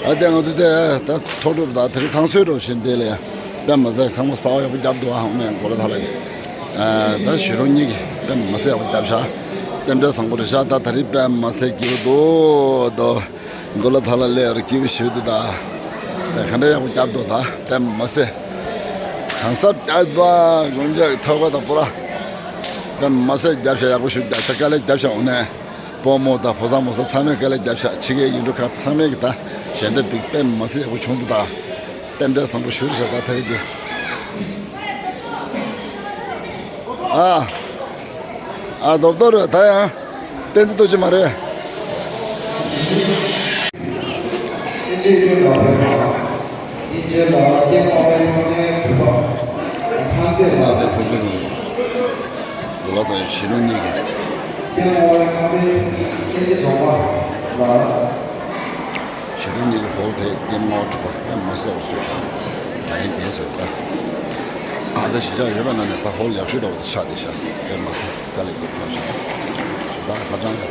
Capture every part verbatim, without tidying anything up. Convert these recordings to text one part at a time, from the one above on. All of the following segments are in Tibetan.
ཨ་དེ་ང་ཚོ་དེ་ད་ཐོག་འགྲོ་ད་དེ་རིང་ཁང་སོས་འགྲོ་བཞིན་དེ་ལ་ཡ་དཔེ་མ་ཟད་ཁང་པ་གསར་པ་ཡག་པོ་བརྒྱབ་འདུག་ཨ་ཧོང་ནས་གོ་ལ་ཐ་ལ་ཡ་ད་ཞི་རོ་གཉིས་ཀྱིས་དཔེ་མ་ཟད་ཡག་པོ་བརྒྱབ་ཤག་རྟེན་འབྲེལ་བཟང་པོ་རེད་ཤག་ད་དེ་རིང་དཔེ་མ་ཟད་སྐྱིད་པོ་འདུག་དོ། གོ་ལ་ཐ་ལ་ལས་ར་སྐྱིད་པོ་ཞུ་དུ་ད། ད་ག་འདྲ་ཡག་པོ་བརྒྱབ་འདུག་ད་དཔེ་མ་ཟད། གང་སར་བརྒྱབ་འདུག་དགོན་ཆག་གི་ཐོག་ཁ་དང་པོ་ར། དཔེ་མ་ཟད་བརྒྱབ་ཤག་ཡག་པོ་ཞུ་ད་ད་དཀའ་ལས་བརྒྱབ་ཤག་འོ་ནས། སྤོ་མོ་དང་ཕོ་བཟང་མོ་བཟང་ཚང་མས་དཀའ་ལས་བརྒྱབ་ཤག་ཕྱི་རྒྱལ་ཡུལ་གྲུ་ཁག་ཚང་མས་ཀྱི་ད་ཞལ་འདེབས་འདུག་དཔེ་མ་ཟད་ཡག་པོ་བྱུང་འདུག་ད། རྟེན་འབྲེལ་བཟང་པོ་ཞུ་རེ་ཤག་ད་ཐ་རིག་འདི། ཨ། ཨ་རྡོབ་རྡོབ་རེད་ད་ཡང་། བསྟན་འཛིན་རྡོ་རྗེ་མ་རེད། ད་ལྟ་ཁོ་ཚོ་གི་གོ་ལ་དང་ཞི་ལུང་གཉིས་ཀྱི། ཞི་ལུང་གཉིས་ཀྱི་ཧོལ་དེ་ཀེམ་མའོ་གྲུ་པ་དཔེ་མ་སྲིད་པ་བཟོས་ཤག་ད་ཡིན་དེ་ཟེར་ད། ཨ་ད་གཞིས་ཆགས་ཡོད་པ་ན་ནས་ད་ཧོལ་ཡག་ཤོས་འདྲ་བོ་དེ་ཆགས་བསྡད་ཤག་དཔེ་མ་སྲིད་དཀའ་ལས་རྒྱབ་ཐུབ་ཤག་ད་ཧ་ཅང་ཡག་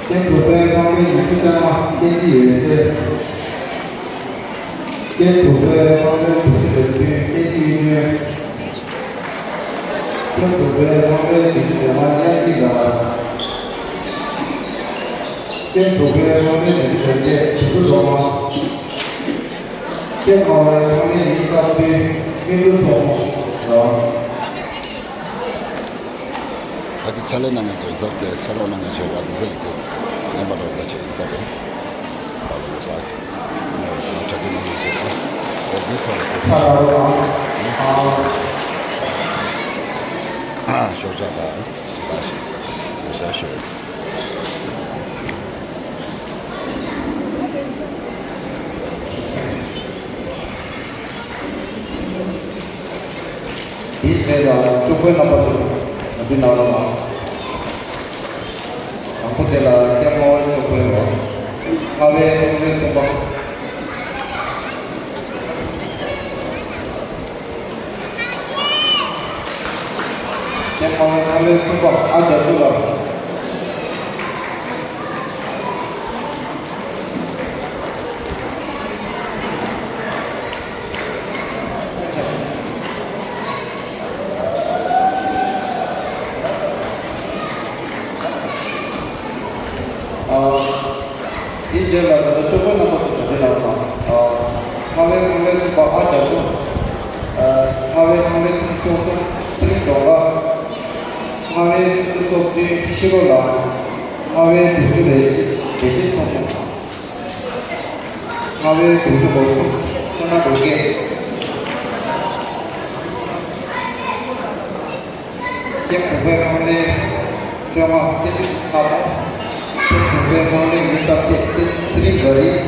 ཀེམ་གྲུ་པའི་ཁང་པའི་ཉི་ཤུ་རྩ་ལྔ་བསྟན་འཛིན་འོད་ཟེར། ཀེམ་གྲུ་པའི་ཁང་པའི་དྲུག་ཅུ་རེ་བདུན་བསྟན་འཛིན་གཡུ་སྒྲོན། ཀེམ་གྲུ་པའི་ཁང་པའི་ཉི་ཤུ་རྩ་ལྔ་དབྱངས་ཅན་དགའ་ལགས། ཀེམ་གྲུ་པའི་ཁང་པའི་ཉི་ཤུ་རྩ་བརྒྱད་དོན་གྲུབ་སློབ་མ། ཀེམ་ཁང་པའི་ཁང་པའི་ཉི་ཤུ་རྩ་བདུན་སྨིན་གྲོལ་མཚོ་མོ་ལགས། ད་གི་ཕྱག་ལས་གནང་མཁན་ཚོའི་ཚབ་དེ་ཕྱག་རོགས་གནང་མཁན་ཚོའི་བར་དུ་ཟེར་གྱི་དེ་ངན་པ་རོགས་ད་ཆེ་ཡིན་ས་རེད། ད་ལོ་ས་གི་ངོ་གྲ་སྒྲིག་གནང་མཁན་ཚོའི་བར་དུ་འདི་ཐོག་ལ་དེ་ས་ཨ་ཤོག་ཆག་ད་ཞེ་དྲག་ཞིག་ཞེ་དྲག་ཞིག་དེའི་རྗེས་ལ་གཅོག་པའི་རྣམ་པ་དེ་མ་འདི་ནང་ལ་དང་པོ་དེ་ལ་ཀེམ་ཁང་པའི་གཅོག་པའི་རོ། ལྔ་པའི་ཁང་པའི་གསུམ་པ། ཀེམ་ཁང་པའི་ཁང་པའི་གསུམ་པ་ཨ་རྒྱ་ཀུ་ལ། དེའི་རྗེས་ལ་ད་ལྟ་གཅོག་པའི་རྣམ་པ་དེ་ག་འདྲ་ལབ་དང་། ལྔ་པའི་ཁང་པའི་གསུམ་པ་ཨ་རྒྱ་ཀུ། ལྔ་པའི་ཁང་པའི་གསུམ་པ་ཚེ་རིང་སྒྲོལ་དཀར། ལྔ་པའི་གསུམ་པ་ཚེ་བདུན་ཤི་ལོ་ལགས། ལྔ་པའི་དྲུག་ཅུ་རེ་གཅིག་བདེ་ཆེན་ཚོགས་གཉིས། ལྔ་པའི་དྲུག་ཅུ་གོ་གསུམ་ཕྱག་ན་རྡོ་རྗེ། ཀེམ་དྲུག་པའི་ཁང་ལས་བཅོ་ལྔ་བསྟན་འཛིན་ལྷ་མོ། ཀེམ་དྲུག་པའི་ཁང་ལས་ཉི་ཤུ་རྩ་བརྒྱད་ཚེ་རིང་དགའ་རིས།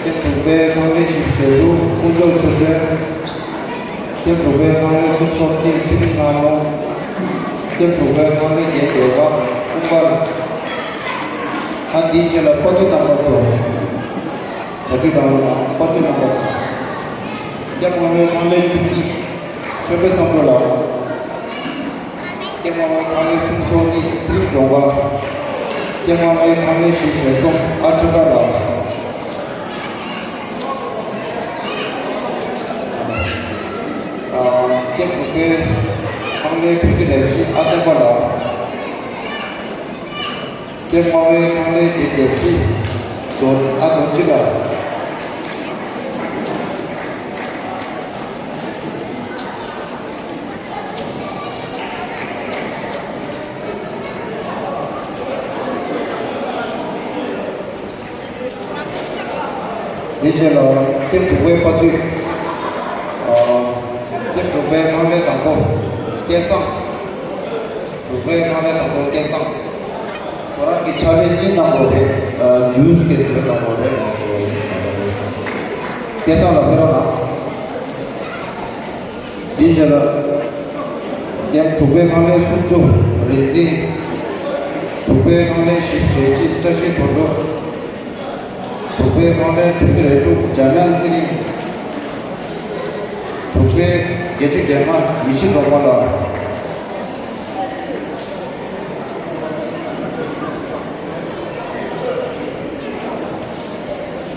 ཀེམ་དྲུག་པའི་ཁང་ལས་བཞི་བཅུ་ཞེ་དྲུག་དཀོན་མཆོག་ཆོས་སྒྲོན། ཀེམ་དྲུག་པའི་ཁང་ལས་སུམ་ཅུ་སོ་གཅིག་ཚེ་རིང་ལྷ་མོ། ཀེམ་དྲུག་པའི་ཁང་ལས་བརྒྱད་བདེ་བ་ཀུན་དགའ། ཨ་འདིའི་རྗེས་ལ་དཔའ་བརྟུལ་རྣམ་པ་ཚོ། གྲ་སྒྲིག་གནང་རོགས་གནང་། དཔའ་བརྟུལ་རྣམ་པ་ཚོ། ཀེམ་ཁང་པའི་ཁང་ལས་བཅུ་གཉིས་ཆོས་འཕེལ་བསམ་གྲུབ་ལགས། ཀེམ་ཁང་པའི་ཁང་ལས་སུམ་ཅུ་སོ་གཉིས་ཚེ་རིང་སྒྲོལ་དཀར། ཀེམ་ཁང་པའི་ཁང་ལས་བཞི་ཞེ་གསུམ་ཨ་ཆོས་གྲགས་ལགས། ཀེམ་དྲུག་པའི་ཁང་ལས་དྲུག་ཅུ་རེ་བཞི་ཨ་བསྟན་པ་ལགས། ཀེམ་ཁང་པའི་ཁང་ལས་བརྒྱད་བརྒྱ་བཞི་རྡོ་ཨ་རྡོ་རྗེ་ལགས། དེའི་རྗེས་ལ་ཀེམ་དྲུག་པའི་དཔའ་བརྟུལ། ཨ། ཀེམ་དྲུག་པའི་ཁང་ལས་དང་པོ་སྐལ་བཟང་། དྲུག་པའི་ཁང་ལས་དང་པོ་སྐལ་བཟང་། ཁོ་རང་གི་ཕྱག་ལས་གཉིས་གནང་དགོས་རེད། ཨ། ཇུས་སྐད་བཟོས་གནང་དགོས་རེད། སྐལ་བཟང་ལགས་ཕེབས་རོགས་གནང་། དེའི་རྗེས་ལ་ཀེམ་དྲུག་པའི་ཁང་ལས་སུམ་ཅུ་རིག་འཛིན། དྲུག་པའི་ཁང་ལས་བཞི་ཞེ་གཅིག་བཀྲ་ཤིས་དོན་གྲུབ། དྲུག་པའི་ཁང་ལས་དྲུག་ཅུ་རེ་དྲུག་འཇམ་དབྱངས་ཚེ་རིང་། དྲུག་པའི་བརྒྱད་ཅུ་གྱ་ལྔ་ཡེ་ཤེས་སྒྲོལ་མ་ལགས།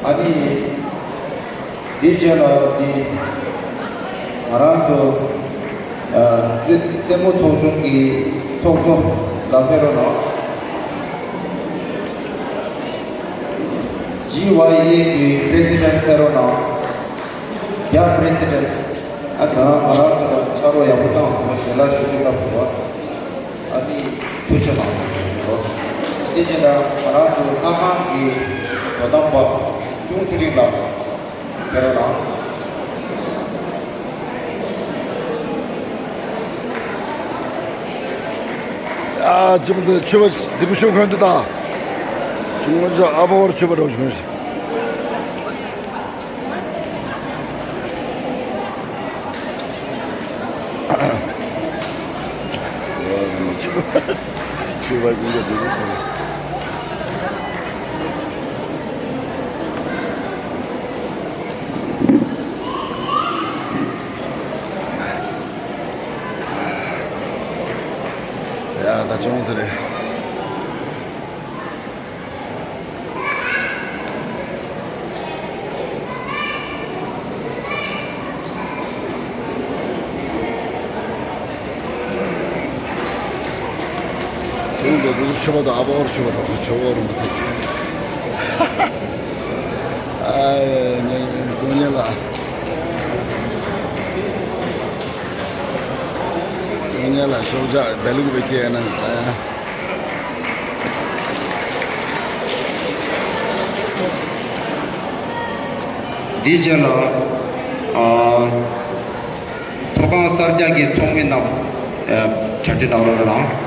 ཨ་ནི། འདི་རྗེས་ལ་འདི་ང་རང་ཚོ་ཨ་རྩེད་རྩེད་མོ་ཚོགས་ཆུང་གི་ཚོགས་གཙོ་ལགས་ཕེབས་རོགས་གནང་། ཇི་ཝའི་ཨེ་གི་པི་རེ་སི་ཌེན་ཊི་ཕེབས་རོགས་གནང་། རྒྱ་པི་རེ་སི་ཌེན་ཊི། ཨ་ད་རང་ང་རང་ཚོ་ལ་ཕྱག་རོགས་ཡག་པོ་གནང་སོང་ཞལ་ལག་ཞུ་དུས་སྐབས་སུ་བ། ཨ་ནི་ཐུགས་རྗེ་གནང་། དེ་རྗེས་ལ་ང་རང་ཚོ་ལྷ་ཁང་གི་དོ་དམ་པ་ཅུང་ཚེ་རིང་ལགས་ཕེབས་རོགས་གནང་། ཨ་ཅུང་ཚེ་མཆོད་པ་རྫིག་པོ་ཞུ་མཁན་དུ་དང་། ཅུང་ཚེ་ཨ་ཕོར་མཆོད་པ་འགྲོ་བཞིན། ཡ་ད་ཅུང་ཟེར་རེད། ཁྱོད་ཚོ་ཀུ་ཤུ་པ་དང་ཨ་ཕོར་ཆུ་བ་དང་ཆུ་བ་རུང་ཚེ། ཨ་ཡེ་ཉེ་དགོན་གཉེན་ལ། དགོན་གཉེན་ལ་ཤོག་ཆག་བེ་ལུག་བེ་སྐྱེས་ན། འདིའི་རྗེས་ལ། ཨ། ཚོགས་ཁང་གསར་རྒྱག་གི་ཚོགས་མི་རྣམས། ཨ། གྲ་སྒྲིག་གནང་རོགས་གནང་།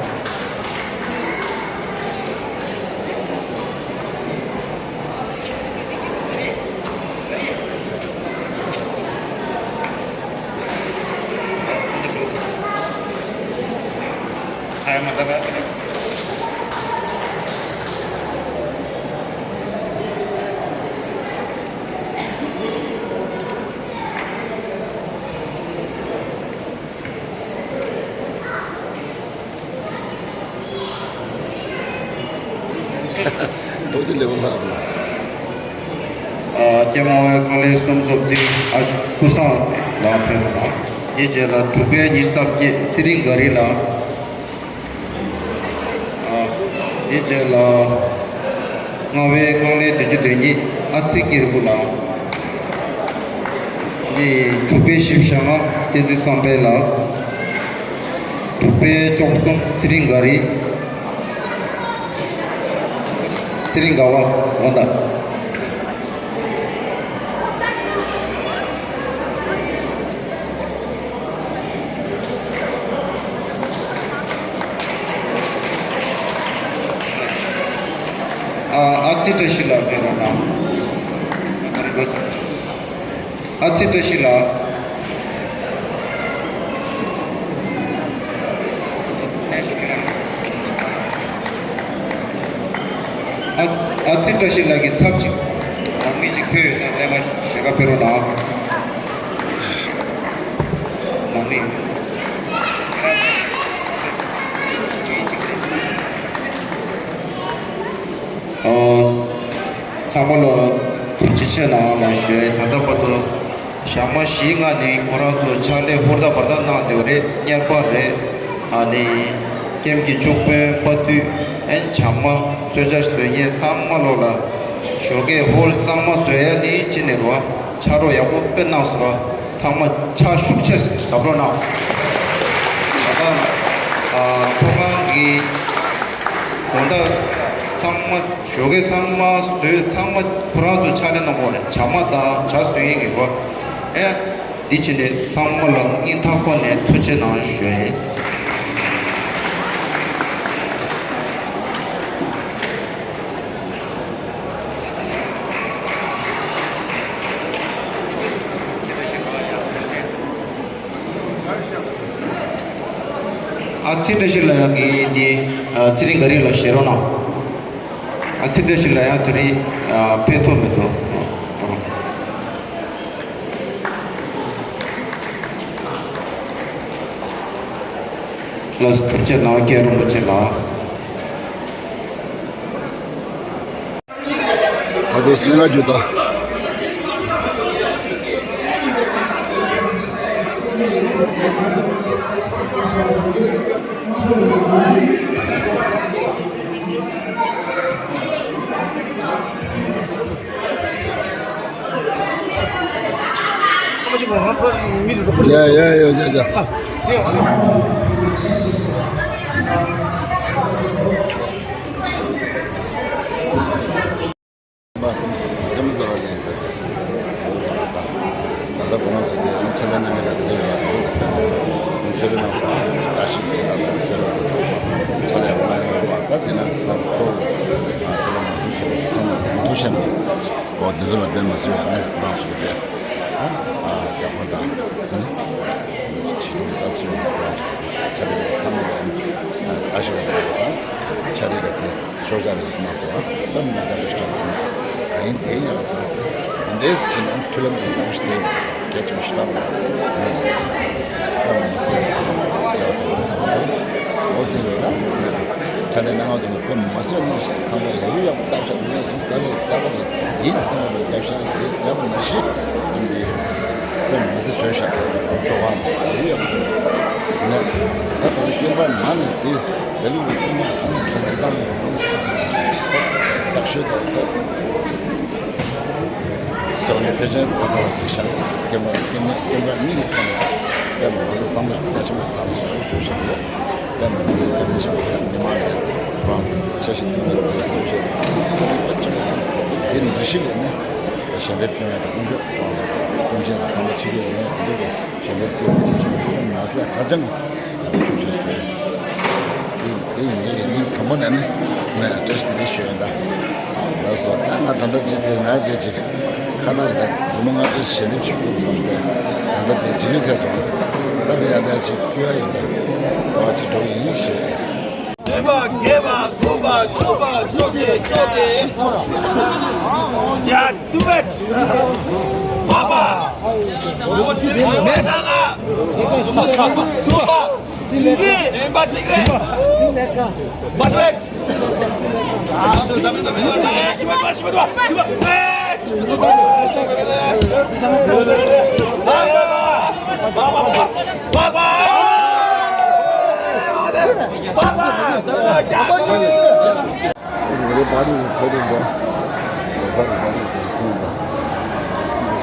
རྡོ་རྗེ་ལེའུ་ལྷག་དང་། ཨ། སྐྱེ་མང་བའི་ཁང་ལས་གསུམ་བཟོ་སྟེ་ཨ་ཅག་ཀུན་བཟང་ལགས་ཕེབས་པ་དང་། དེའི་རྗེས་ལ་དྲུག་པའི་ཉི་ཤུ་རྩ་བརྒྱད་ཚེ་རིང་དགའ་རིས་ལགས། ཨ། དེའི་རྗེས་ལ་ལྔ་པའི་ཁང་ལས་བདུན་ཅུ་དོན་གཉིས་ཨ་ཚེ་སྐྱེར་སྐུ་ལགས། དེ་དྲུག་པའི་བཞི་བཅུ་ཞེ་ལྔ་བསྟན་འཛིན་བསམ་འཕེལ་ལགས། དྲུག་པའི་བཅུ་གསུམ་ཚེ་རིང་དགའ་རིས། ཚེ་རིང་དགའ་བ་འོང་ད། ཨ། ཨ་ཚེ་བཀྲ་ཤིས་ལགས་ཕེབས་རོགས་གནང་། ཨ་ཚེ་བཀྲ་ཤིས་ལགས། ཨ། ཨ་ཚེ་བཀྲ་ཤིས་ལགས་ཀྱི་ཚབ་ཅིག་ནང་མི་ཅིག་ཕེབས་ཡོད་ན་སླད་མ་ཞལ་ཁ་ཕེབས་རོགས་གནང་། ནང་མི། ཨ། ཚང་མ་ལ་ཐུགས་རྗེ་ཆེ་གནང་ལ་ཞུ། ད་ལྟ་བར་དུ་ཞག་མ་བཞིའི་སྔ་ནས་ཁོ་རང་ཚོ་ཕྱག་ལས་ཧུར་ཐག་འབད་ཐག་གནང་བསྡད་པ་རེད། གཉེར་པ་རེད། ཨ་ནི་ཀེམ་གྱི་སྐྱོགས་དཔོན་པ་དུས་ཨན་བྱམས་མ་གསོལ་ཇ་བཟོ་མཁན་ཚང་མ་ལོ་ལ་ཞོགས་ཀས་ཧོལ་གཙང་མ་བཟོ་ཡ་ནི་ཅི་ནས་རོ་ཕྱག་རོགས་ཡག་པོ་དཔེ་གནང་སོང་། ཚང་མ་ཕྱག་ཤུགས་ཆེ་བརྡབ་རོགས་གནང་། ད་ལྟ་ཨ་ཚོགས་ཁང་གི་དགོང་དག་ཚང་མ་ཞོགས་ཀས་ཚང་མ་བཟོས། ཚང་མ་ཁོ་རང་ཚོ་ཕྱག་ལས་གནང་གི་ཡོད་རེད། བྱམས་མ་དང་ཇ་བཟོ་མཁན་གྱི་རོ་ཨེ། འདི་བྱས་ནས་ཚང་མ་ལ་སྙིང་ཐག་པ་ནས་ཐུགས་རྗེ་གནང་ཞུ་ཡ་ཡིན། ཨ་ཚེ་བཀྲ་ཤིས་ལགས་ཀྱིས་འདི་ཚེ་རིང་དགའ་རིས་ལ་བཞེས་རོགས་གནང་། ཨ་ཚི་བཀྲ་ཤིས་ལགས་ཡང་དེ་རིང་ཨ་ཕེབས་ཐུབ་མི་འདུག་ལགས་སོ། ཐུགས་རྗེ་གནང་། རྒན་རིན་པོ་ཆེ་ལགས། ད་དུང་གནད་འགག་རྒྱུ་དང་། ཡ་ཡ་ཡ་ཡ་ཡ། མ་ཙམ་ཙམ་ཟ་བ་ལས་ད་ལྟ་ད་ལྟ་ཁོང་ཚོ་དེ་ཡང་ཕྱག་ལས་གནང་མཁན་ད་དེ་འདྲ་ཡོད་པ་དང་། ད་དཔེ་མི་སྲིད་འདི་གསོལ་རས་གནང་སོང་། ཨ་ཅིག་ཨ་ཞིག་དེ་ད་ལྟ་གསོལ་རས་གནང་སོང་། ཕྱག་ལས་གནང་ཡོད་པ་ད་དེ་ན་ད་གཙོ་བོ་ཕྱག་ལས་གནང་སོང་ཟེར་བ་ཚང་མ་མུ་མཐུད་བྱས་ནས་འོ་འདི་ཚོ་ལ་དཔེ་མི་སྲིད་ཡ་ནས་ཁོ་རང་ཚོ་གི་དཔེ་ཨ་རྒྱ་ཁོ་དང་ཕྱི་དྲོ་ཡི་ད་སུ་ཡོད་ན་ཁོ་རང་ཚོ་གི་ཕྱག་ལས་ཚང་མ་ལ་ཨ་ཞིག་ལ་དེ་རེད་པ། ཕྱག་ལས་ལ་དེ། ཤོག་བྱ་རེ་ཞིག་གནང་སོང་། ཨ་ད་མ་ས་རེ་ཞིག་གྲགས་འདུག་ག་ཡིན་དེ་ཡང་འདི་འདྲས་བྱས་ན་མཐུན་ལམ་དེ་ཡག་པོ་ཞིག་བསྟན་ཡོད་པ་དང་། གལ་ཆེན་པོ་ཞིག་བཏང་བ་མ་ཟད། ཨ་མ་ས་ཡག་ས་བ་ས་བ་འོ་དེ་ཡིན་ན་ཕྱག་ལས་གནང་བ་ཚོ་ནི་དཔེ་མ་སྲོལ་གནང་ཞིག་ཁང་པ་ཡག་ཡོད་ཡག་པོ་བཏབ་ཤག་ངས་སུ་ག་ལས་བཏབ་པ་དེ་ཡིན་བསམ་པ་རུ་བཏབ་ཤག་དེ་བཏབ་པ་ནང་བཞིན་འདི་འདི་དཔེ་མ་སྲོལ་བཟོས་ཤག་གཙོ་ཁང་དེ་ཡག་ཡོད་ཡག་པོ་བཟོས་ཤག་ནས་ད་ད་རེས་སྐྱེས་པ་ནང་ནས་དེ། རྒྱ་གླིང་གི་སྐྱེས་མ་ཨ་ནི་ད་སྤྱི་བཏང་གི་བསམ་བློ་བཏང་ནས་རྒྱག་ཤོས་དང་ད་ལྕགས་ཡོད་ཕལ་ཆེར་གོ་ཐ་ལ་དེ་ཤ་སྐྱེས་མ་སྐྱེས་མ་སྐྱེས་མ་གཉིས་ཀྱི་ཐོག་ནས་དཔེ་མ་སྲིད་བསམ་བློ་རྒྱ་ཆེན་པོ་བཏང་ནས་ཡག་པོ་བཟོས་ཤག་ལོ། དཔེ་མ་སྲིད་བཀའ་དྲིན་ཆེན་པོ་རེད། མི་མང་ལ་ཡང་ཁོ་རང་ཚོ་འཆར་གཞི་འདོན་ཡག་དེ་བཟོས་ཤག་དཔེ་ཆེན་པོ་དང་དེ་ནང་བཞིན་ལས་ནས་ཞལ་འདེབས་སྐྱོན་ཡག་དང་དཀོན་མཆོག་ཁོ་རང་ཚོ་སྐུ་མཆེད་དང་ཚང་མ་ཕྱི་རྒྱལ་ཡོད་ཡག་དེ་འདྲ་གི་ཞལ་འདེབས་སྐྱོན་མི་རིགས་ཆེན་པོ་དཔེ་མ་སྲིད་ཧ་ཅང་གི་ཡག་པོ་བྱུང་བྱུང་ཟེར་བས། དེ་དེ་ཡིན་ངས་ངས་ཉིན་དང་པོ་ནས་ནི་ངས་བཀྲ་ཤིས་བདེ་ལེགས་ཞུ་ཡིན་ད། ལགས་སོ། ད་ང་ད་ལྟ་ཅི་ཚེ་ང་སྐད་ཅིག་ཁ་ནང་ཞིག་ད་སྒོར་མོ་ལྔ་བཅུ་ཞལ་འདེབས་ཞུ་དགོས་བསམ་སྟེ། ད་ལྟ་དེ་རྗེས་ལུས་ཐེབས་སོང་། ད་དེ་ཡང་ད་ཅིག་ཕུལ་ཡ་ཡིན་ད། བ་ཅིག་འགྲོ་གི་ཡིན་ཞུ་ཡ་ཡིན། བདུན་པ་བརྒྱད་པ་དགུ་པ་བཅུ་པ་བཅོ་བརྒྱད་བཅོ་བརྒྱད། ཡ། Do it! Papa! Papa! ངའི་པར་རིས་ནི་ཐོ་རེ་འདྲ། ལོ་གསར་གྱི་པར་རིས་དེ་ཤེས་དང་།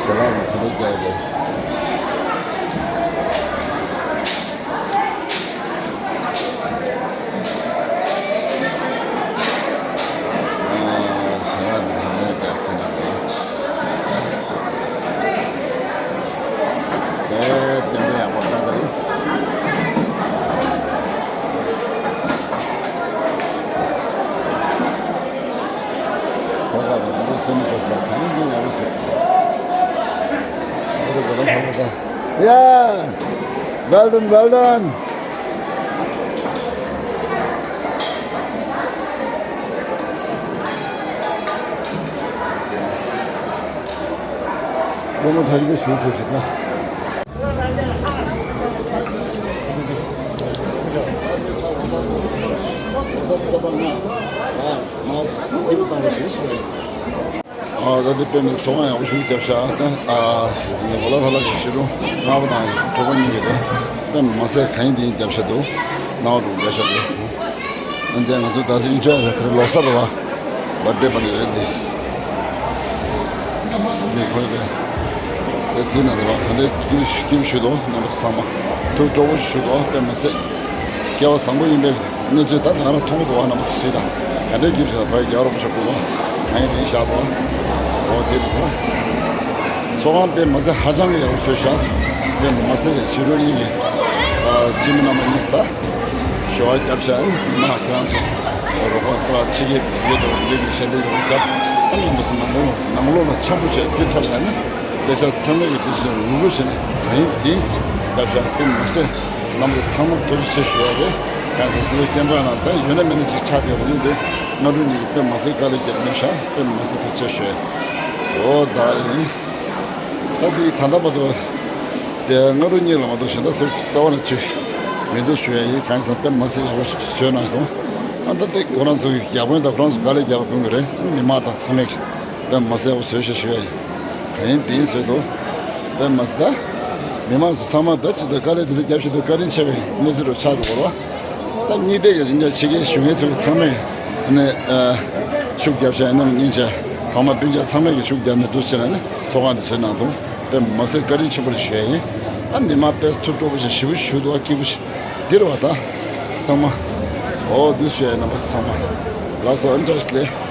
ཞལ་ལག་ནི་ཐོ་རེ་རྒྱག་རེད། ཞལ་ལག་ནི་ཐོ་རེ་རྒྱག་ཟིན་ན་རེད། དེ་དེ་འདྲ་ཡག་པོ་ལྟ་གི་རེད། ཁོ་ག་དང་ཁོ་ཚོ་མི་ཚོ་ལ་གང་ཡིན་ཡག་པོ་བཟོས། ཁོ་ཚོ་ག་དང་ཁོ་ཚོ་དང་། Yeah! Well done, well done! སེ་མོ་ཁྲ་ཁྲི་ཞུ་ཚོད་ཞིག་ན། ཨ་ད་དེ་དཔེ་མི་སྲིད་ཚོགས་ཁང་ཡག་པོ་ཞིག་བརྒྱབ་ཤག་ད་ཨ་ངོ་ལ་ཐ་ལ་གི་ཤི་རུ་ལྔ་པ་དང་དྲུག་པ་གཉིས་ཀྱི་རེད། དཔེ་མི་སྲིད་གང་ཡིན་དེ་ཡིན་བརྒྱབ་ཤག་འདུག་ལྔ་པ་དྲུག་པ་བརྒྱབ་ཤག་འདུག་ཨ་འདི་ང་ཚོ་ད་ཅི་ཨིན་ཇོ་རེད། དེ་ལོ་གསར་རེད་བ། བར་ཌེ་པར་ཊི་རེད་འདི། འདི་ཁོས་དེ་དེ་སྲིད་ན་རེད་བ། ག་འདྲའི་སྐྱིད་སྐྱིད་ཞུ་དོ་རྣམ་པ་ཚང་མ། ཐུགས་སྤྲོ་པོ་ཞུ་དོ། དཔེ་མི་སྲིད་སྐལ་བ་བཟང་པོ་ཡིན་པའི་གནས་ཚུལ་ད་ད་རང་མཐོང་གི་འདུག་བ། རྣམ་པ་ཚོ་ཞིག་དང་ག་འདྲའི་སྐྱིད་ཞུ་ད་བ་རྒྱ་རོགས་ཆོག་གི་བ། གང་ཡིན་དེ་བཞག་དོ། འོ་དེ་རེད་ད། ཚོགས་ཁང་དཔེ་མི་སྲིད་ཧ་ཅང་གི་ཡག་པོ་བཟོས་ཤག་དཔེ་མི་སྲིད་ཕྱི་རོལ་གཉིས་ཀྱི་སྤྱི་མི་རྣམ་པ་གཉིས་ད། ཞུ་བ་བརྒྱབ་ཤག་མི་མང་ཁྱེད་རང་ཚོ་རོགས་པ་ཕར་ཕྱི་རྒྱལ་ཡོད་དོ་འདི་གི་ཞལ་འདེབས་ཡོད་བརྒྱབ། ཨ་ནི་མི་ཚོ་ནང་ལོགས་ནང་ལོགས་ལ་འཆམ་པོ་བྱས་འདི་ཐོག་ལ་ནི་ལས་ཤག་ཚང་མ་གི་དུས་སུ་ངུ་ངུ་བྱས་ནས་གང་ཡིན་འདི་བརྒྱབ་ཤག་དཔེ་མི་སྲིད་རྣམ་པ་ཚང་མར་ཐུགས་རྗེ་ཆེ་ཞུ་བ་རེད། གང་ཟེར་སུ་སྐྱེན་པ་ན་ད་ཡོད་ན་མེད་ན་ཅིག་ཆགས་བསྡད་པ་ཡིན་ཏེ། སྔ་དྲོ་ཉིད་ཀྱི་དཔེ་མ་སྲིད་དཀའ་ལས་བརྒྱབ་ནས་ཤག་དཔེ་མ་སྲིད་ཐུགས་རྗེ་ཆེ་ཞུ་ཡ་ཡིན། འོ་ད་ཡིན། ད་འདི་ད་ལྟ་བར་དུ་དེ་སྔ་དྲོ་གཉིས་ལ་མ་གཏོགས་གཞན་དག་ཟུར་རྩ་བ་ནས་ཅིག་མི་འདུག་ཞུ་ཡ་ཡིན། གང་ཟེར་དཔེ་མ་སྲིད་ཡག་པོ་ཞིག་བཟོས་གནང་སོང་། ཨ་ད་དེ་ཁོ་རང་ཚོ་གི་ཡག་པོ་ཡིན། ད་ཁོ་རང་ཚོ་དཀའ་ལས་བརྒྱབ་པ་ཀུན་གྱི་རེད། མི་མང་དང་ཚང་མས་དཔེ་མ་སྲིད་ཡག་པོ་བཟོས་ཤག་ཞུ་ཡ་ཡིན། གང་ཡིན་དེ་ཡིན་བཟོས་འདུག་དཔེ་མ་སྲིད་ད། མི་མང་ཚོ་ཚང་མ་ད་ཅི་ད་དཀའ་ལས་དེ་འདྲ་རྒྱབ་བཞིན་དུ་བཀའ་དྲིན་ཆེ་བའི་གནས་ཚུལ་རུ་ཆགས་འདུག་བ། ད་གཉིས་ལྡན་གྱི་ཡིན་ཀྱང་ཕྱི་རྒྱལ་བཞུགས་མཁན་ཚོ་གི་ཚང་མས་ནི་ཨ་ཤུགས་རྒྱབ་བྱས། ནམ་སྙིང་རྗེ་བ་མ་སྤུན་ཀྱག་ཚང་མས་ཀྱི་ཤུགས་རྒྱབ་ནས་འདུག་ཟེར་ནས་ནི་ཚོགས་ཁང་འདི་བཟོས་གནང་འདུག་དཔེ་མ་སྲིད་བཀའ་དྲིན་ཆེན་པོ་རེད་ཞུ་ཡ་ཡིན། ཨ་མི་མང་དཔེ་ཐུགས་སྤྲོ་པོ་ཞིག་ཞེ་པོ་ཞུ་འདུག་ཨ་སྐྱིད་པོ་ཞིག་འདིར་བ་ད་ཚང་མ། འོ་འདུག་ཞུ་ཡ་ཡིན། རྣམ་པ་ཚོ་ཚང་མ་ལགས་སོ། ཨ་བཀྲ་ཤིས་བདེ་ལེགས།